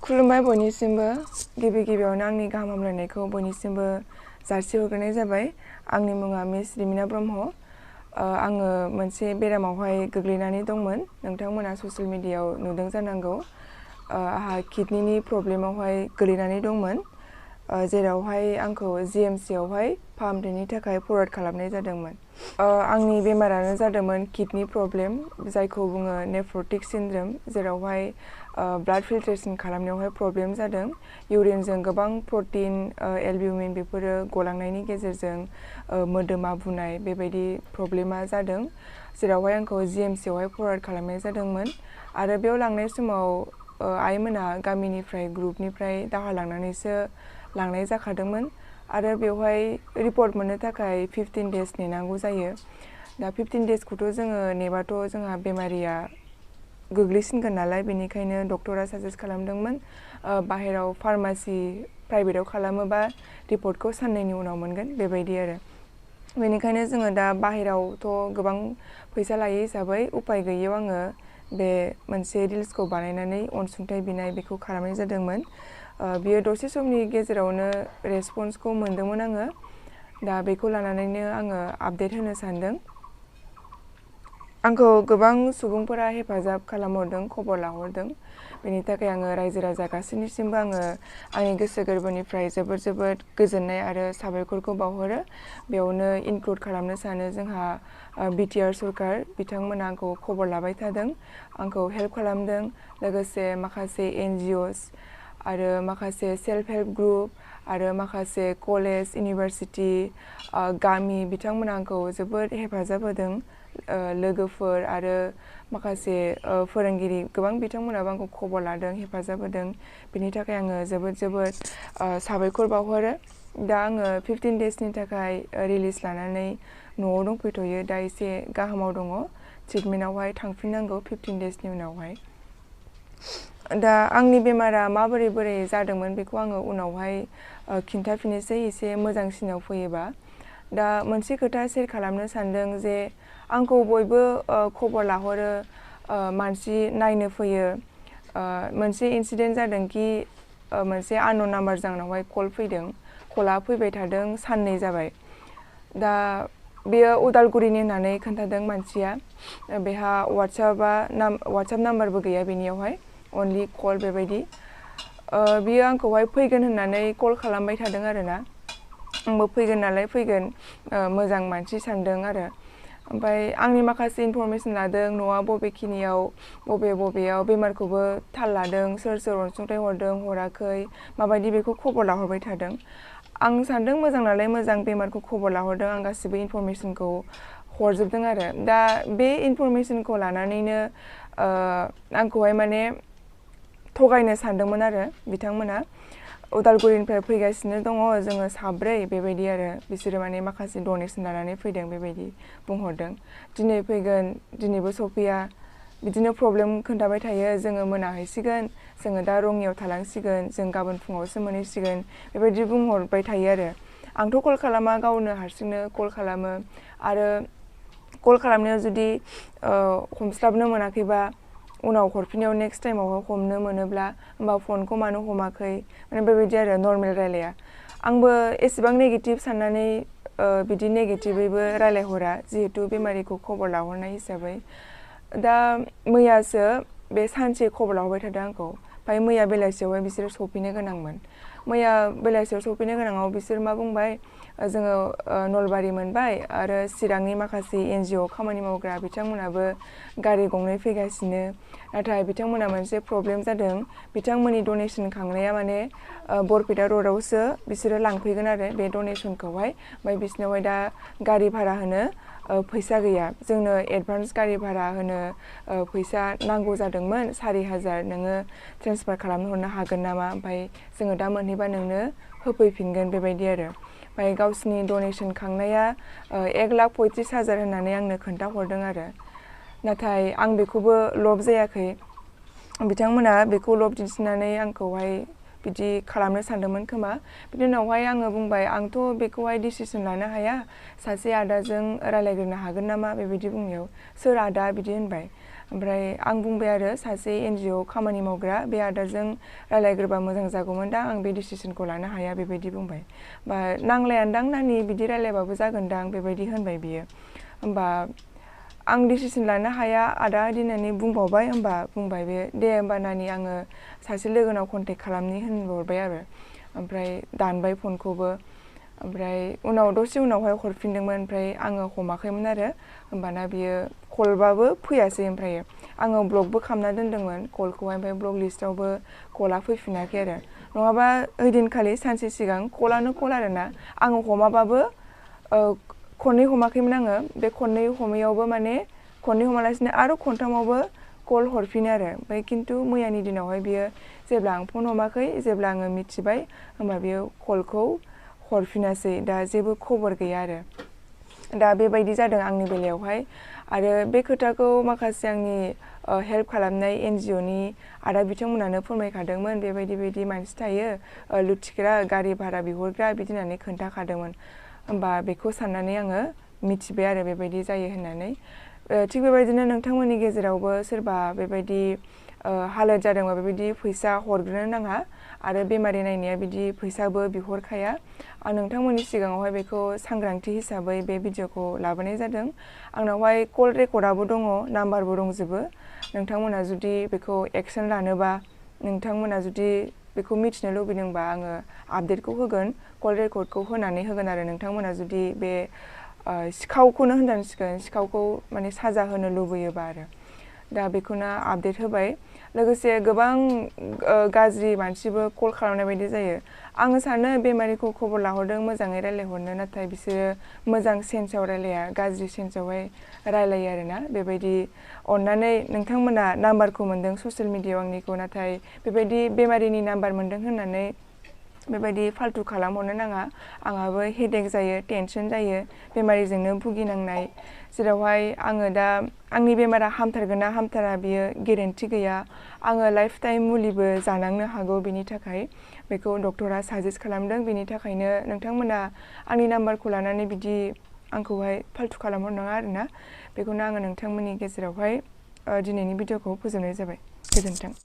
खुलुमबाय बयनिसिमबो गिबि गिबियावनो आंनि गाहाम हामलायनायखौ बयनिसिमबो जासिहरग्रोनाय जाबाय। आंनि मुङा मिस रिमिना ब्रह्म। आङो मोनसे बेरामावहाय गोग्लैनानै दंमोन। नोंथांमोना ससियेल मिडियायाव नुदों जानांगौ। आहा किडनिनि प्रब्लेमावहाय गोग्लैनानै दंमोन, जेरावहाय आंखौ जीएमसी आवहाय फाहामथायनि थाखाय फरवार्ड खालामनाय जादोंमोन। आंनि बेमारानो जादोंमोन किडनि प्रब्लेम, जायखौ बुङो नेफ्रटिक सिन्ड्रम, जेरावहाय ब्लाड फिल्ट्रेशन खालामनायावहाय प्रब्लेम जादों। इउरिनजों गोबां प्रटिन, एल्ब्यूमिन बेफोरो गलांनायनि गेजेरजों मोदोमा बुनाय बेबायदि प्रब्लेमा जादों, जेरावहाय आंखौ जीएमसी आवहाय फरवार्ड खालामनाय जादोंमोन। आरो बेयाव लांनाय समाव आइमोना गामिनिफ्राय ग्रुपनिफ्राय दाहा लांनानैसो लांनाय जाखादोंमोन। आरो बेवहाय रिपर्ट मोननो थाखाय 15 डेज नेनांगौ जायो। दा 15 डेजखौथ' जोङो नेबाथ' जोंहा बेमारिया गोग्लैसिनगोन नालाय, बेनिखायनो डक्टरा साजेस्ट खालामदोंमोन बाहेराव फार्मासि प्राइभेटाव खालामोबा रिपर्टखौ साननैनि उनाव मोनगोन बेबायदि आरो। बेनिखायनो जोङो दा बाहेरावथ' गोबां फैसा लायो हिसाबै उपाय गैयैयाव आङो बे मोनसे रिल्सखौ बानायनानै अनसुंथाइ बिनाय बेखौ खालामनाय जादोंमोन। बियो दसे समनि गेजेरावनो रेसपन्सखौ मोनदोंमोन आङो। दा बेखौ लानानैनो आङो आपडेट होनो सानदों। आंखौ गोबां सुबुंफोरा हेफाजाब खालामहरदों, खबर लाहरदों। बेनि थाखाय आङो रायजो राजा गासैनिसिमबो आङो आंनि गोसो गोरबोनिफ्राय जोबोद गोजोननाय आरो साबायखरखौ बावहरो। बेयावनो इनक्लुड खालामनो सानो जोंहा बिटिआर सरकार, बिथांमोना आंखौ खबर लाबाय थादों, आंखौ हेल्प खालामदों। लोगोसे माखासे एनजिअस आरो माखासे सेल्फ हेल्प ग्रुप आरो माखासे कलेज, इउनिभार्सिटि, गामि बिथांमोना आंखौ जोबोद हेफाजाब होदों। लोगोफोर आरो माखासे फोरोंगिरि गोबां बिथांमोनाबो आंखौ खबर लादों, हेफाजाब होदों। बेनि थाखाय आङो जोबोद साबायखर बावहरो। दा आङो 15 डेजनि थाखाय रिलिज लानानै न'आव दंफैथ'यो। दा एसे गाहामाव दङ। ट्रिटमेन्टआवहाय थांफिननांगौ 15 डेजनि उनावहाय। दा आंनि बेमारा बोरै जादोंमोन बेखौ आङो उनावहाय खिन्थाफिननोसै एसे मोजांसिनाव फैयोबा। दा मोनसे खोथा शेयार खालामनो सानदों जे आंखौ बयबो खबर लाहरो, मानसि नायनो फैयो। मोनसे इन्सिडेन्ट जादों कि मोनसे आननोन नाम्बारजों आंनावहाय कल फैदों। कलआ फैबाय थादों, साननै जाबाय। दा बेयो उदालगुरिनि होननानै खोन्थादों मानसिया। बेहा वाट्सएप नाम्बारबो गैया बेनियावहाय, अनलि कल बेबायदि। बियो आंखौहाय फैगोन होननानै कल खालामबाय थादों आरोना। आंबो फैगोन नालाय फैगोन, मोजां मानसि सानदों आरो। ओमफ्राय आंनि माखासे इनफरमेसन लादों, न'आ बबेखिनियाव, बबेयाव, बेमारखौबो थाल लादों, सोर अनसुंथाइ हरदों हराखै, माबायदि बेखौ खबर लाहरबाय थादों। आं सानदों मोजां नालाय मोजां, बेमारखौ खबर लाहरदों, आं गासिबो इनफरमेसनखौ हरजोबदों आरो। दा बे इनफरमेसनखौ लानानैनो आंखौहाय माने थगायनो सानदोंमोन आरो बिथांमोना। उदालगुरिनिफ्राय फैगासिनो दङ जोङो 7 बेबायदि आरो। बिसोरो माने माखासे डनेसन लानानै फैदों बेबायदि बुंहरदों। दिनै फैगोन, दिनैबो सफैया, बिदिनो प्रब्लेम खोन्थाबाय थायो। जोङो मोनाहैसिगोन, जोङो दा रङियाव थालांसिगोन, जों गाबोन फुङावसो मोनहैसिगोन, बेबायदि बुंहरबाय थायो आरो। आंथ' कल खालामा, गावनो हारसिंनो कल खालामो। आरो कल खालामनायाव जुदि हमस्लाबनो मोनाखैबा उनाव हरफिननायाव नेक्स्ट टाइमावहाय हमनो मोनोब्ला होमबा फनखौ मानो हमाखै, माने बेबायदि आरो, नर्मेल रायलाया। आंबो एसेबां नेगेटिभ साननानै बिदि नेगेटिभैबो रायलायहरा, जिहेतु बेमारिखौ खबर लाहरनाय हिसाबै। दा मैयासो बे सानसे खबर लाहरबाय थादों आंखौ। ओमफ्राय मैया बेलासियावहाय बिसोरो सफैनो गोनांमोन। मैया बेलासियाव सफैनो गोनाङाव बिसोर मा बुंबाय, जोङो नलबारि मोनबाय आरो चिरांनि माखासे एनजिअ खामानि मावग्रा बिथांमोनाबो गारि गंनै फैगासिनो। नाथाय बिथांमोना मोनसे प्रब्लेम जादों, बिथांमोननि डनेसन खांनाया माने बरपेटा र'डआवसो बिसोरो लांफैगोन आरो बे डनेसनखौहाय। ओमफ्राय बिसोरनावहाय दा गारि भारा होनो फैसा गैया। जोंनो एडभान्स गारि भारा होनो फैसा नांगौ जादोंमोन, 4,000 नोङो ट्रेन्सफार खालामनो हरनो हागोन नामा? ओमफ्राय जोङो दा मोनहैबा नोंनो होफैफिनगोन बेबायदि आरो। ओमफ्राय गावसिनि डनेसन खांनाया 1,35,000 होननानै आंनो खोन्थाहरदों आरो। नाथाय आं बेखौबो लब जायाखै। बिथांमोना बेखौ लब दिन्थिनानै आंखौहाय बिदि खालामनो सानदोंमोन खोमा। बिनि उनावहाय आङो बुंबाय, आंथ' बेखौहाय डिसिसन लानो हाया, सासे आदाजों रायलायग्रोनो हागोन नामा बेबायदि बुंनायाव, सोर आदा बिदि होनबाय। ओमफ्राय आं बुंबाय आरो सासे NGO खामानि मावग्रा बे आदाजों रायलायग्रोबा मोजां जागौमोन दा आं बे डिसिसनखौ लानो हाया बेबायदि बुंबाय बा नांलायानदां नानि बिदि रायलायबाबो जागोनदां बेबायदि होनबाय बियो होमबा आं डिसिसन लानो हाया आदा दिनैनि बुंबावबाय होमबा बुंबाय बे दे होमबा नानि आङो सासे लोगोनाव कन्टेक्ट खालामनि होनहरबाय आरो ओमफ्राय दानबाय फनखौबो ओमफ्राय उनाव दसे उनावहाय हरफिनदोंमोन ओमफ्राय आङो हमाखैमोन आरो होमबाना बियो कलबाबो फैयासै ओमफ्राय आङो ब्लकबो खालामना दोनदोंमोन कलखौहाय ओमफ्राय ब्लक लिस्टावबो कला फैफिनाखै आरो नङाबा ओइदिनखालि सानसे सिगां कलानो कल आरोना आङो हमाबाबो खननै हमाखैमोन आङो बे खननै हमैयावबो माने खननै हमालासिनो आरो खनथामावबो कल हरफिनो आरो ओमफ्राय खिन्थु मैयानि दिनावहाय बियो जेब्ला आं फन हमाखै जेब्ला आङो मिथिबाय होमबा बियो कलखौ हरफिनासै दा जेबो खबर गैया आरो दा बेबायदि जादों आंनि बेलायावहाय आरो बे खोथाखौ माखासे आंनि हेल्प खालामनाय NGOनि आदा बिथांमोनानो फोरमायखादोंमोन बेबायदि मानसि थायो लुथिग्रा गारि भारा बिहरग्रा बिदि होननानै खोन्थाखादोंमोन होमबा बेखौ साननानै आङो मिथिबाय आरो बेबायदि जायो होननानै थिग बेबायदिनो नोंथांमोननि गेजेरावबो सोरबा बेबायदि हालोद जादोंबा बेबायदि फैसा हरग्रोनो नाङा आरो बेमारि नायनाया बिदि फैसाबो बिहरखाया आं नोंथांमोननि सिगाङावहाय बेखौ सांग्रांथि हिसाबै बे भिडिअखौ लाबोनाय जादों आंनावहाय कल रेकर्डआबो दङ नाम्बारबो दंजोबो नोंथांमोना जुदि बेखौ एक्सन लानोबा नोंथांमोना जुदि बेखौ मिथिनो लुबैदोंबा आङो आपडेटखौ होगोन कल रेकर्डखौ होनानै होगोन आरो नोंथांमोना जुदि बे सिखावखौनो होननांसिगोन सिखावखौ माने साजा होनो लुबैयोबा आरो दा बेखौनो आपडेट होबाय लोगोसे गोबां गाज्रि मानसिबो कल खालामनाय बायदि जायो आङो सानो बेमारिखौ खबर लाहरदों मोजाङै रायलायहरनो नाथाय बिसोरो मोजां सेन्सआव रायलाया गाज्रि सेन्सआवहाय रायलायो आरोना बेबायदि अननानै नोंथांमोना नाम्बारखौ मोनदों ससियेल मिडियायाव आंनिखौ नाथाय बेबायदि बेमारिनि नाम्बार मोनदों होननानै बेबायदि फाल्तु खालामहरनो नाङा आंहाबो हेडेक जायो टेनसन जायो बेमारिजोंनो भुगिनांनाय जेरावहाय आङो दा आंनि बेमारा हामथारगोन ना हामथारा बियो गेरेन्टि गैया आङो लाइफ टाइम मुलिबो जानांनो हागौ बिनि थाखाय बेखौ डक्टरा साजेस्ट खालामदों बिनि थाखायनो नोंथांमोना आंनि नाम्बारखौ लानानै बिदि आंखौहाय फाल्तु खालामहरनाङा आरोना बेखौनो आङो नोंथांमोननि गेजेरावहाय दिनैनि भिडिअखौ फोजोबनाय जाबाय गोजोन्थों